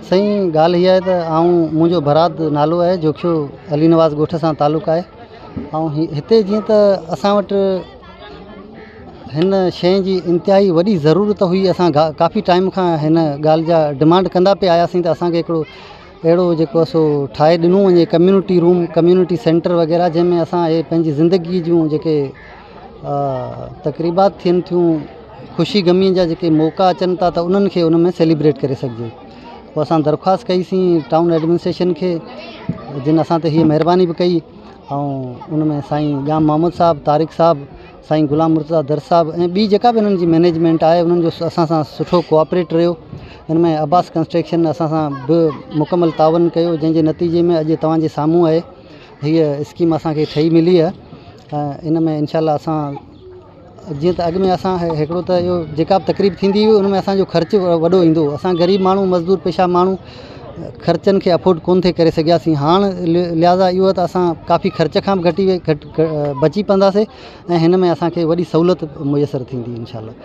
سائين ڳالهه هيء آهي ته آئون منهنجو براد نالو آهي جوکيو علي نواز ڳوٺ سان تعلق آهي ۽ هتي جيئن ته اسان وٽ هن شيء جي انتهائي وڏي ضرورت هئي اسان ڪافي ٽائيم کان هن ڳالهه جا ڊمانڊ ڪندا پئي آياسين ته اسانکي هڪڙو اهڙو جيڪو آهي سو ٺاهي ڏنو وڃي ڪميونٽي روم ڪميونٽي سينٽر وغيره جنهن ۾ اسان اهي پنهنجي زندگي جون جيڪي تقريبات ٿين ٿيون خوشي غمي جا جيڪي موقعا اچن ٿا ته انهن کي ان ۾ سيليبريٽ ڪري سگهجي پوء اسان درخواست ڪئيسين ٽائون ايڊمنسٽريشن کي جن اسان تي هيء مهرباني به ڪئي ۽ ان ۾ سائين ڄام محمد صاحب طارق صاحب سائين غلام مرتضيٰ درس صاحب ۽ ٻي جيڪا به انهن جي مئنيجمينٽ آهي انهن جو اسان سان سٺو ڪوآپريٽ رهيو ان ۾ عباس ڪنسٽرڪشن اسان سان به مڪمل تعاون ڪيو جنهن جي نتيجي ۾ اڄ توهان جي سامهون آهي هيء اسڪيم اسان کي ٺهي ملي آهي ۽ ان ۾ انشاء الله اسان جيئن ته اڳ ۾ اسان هڪڙو ته اهو جيڪا به تقريب ٿيندي هئي ان ۾ اسانجو خرچ وڏو ايندو هو اسان غريب ماڻهو مزدور پيشه ماڻهو خرچن کي افورڊ ڪونه ٿي ڪري سگهياسين هاڻ لهٰذا اهو ته اسان ڪافي خرچ کان به گهٽي گهٽ بچي پونداسين ۽ هن ۾ اسانکي وڏي سهولت ميسر ٿيندي انشاء الله.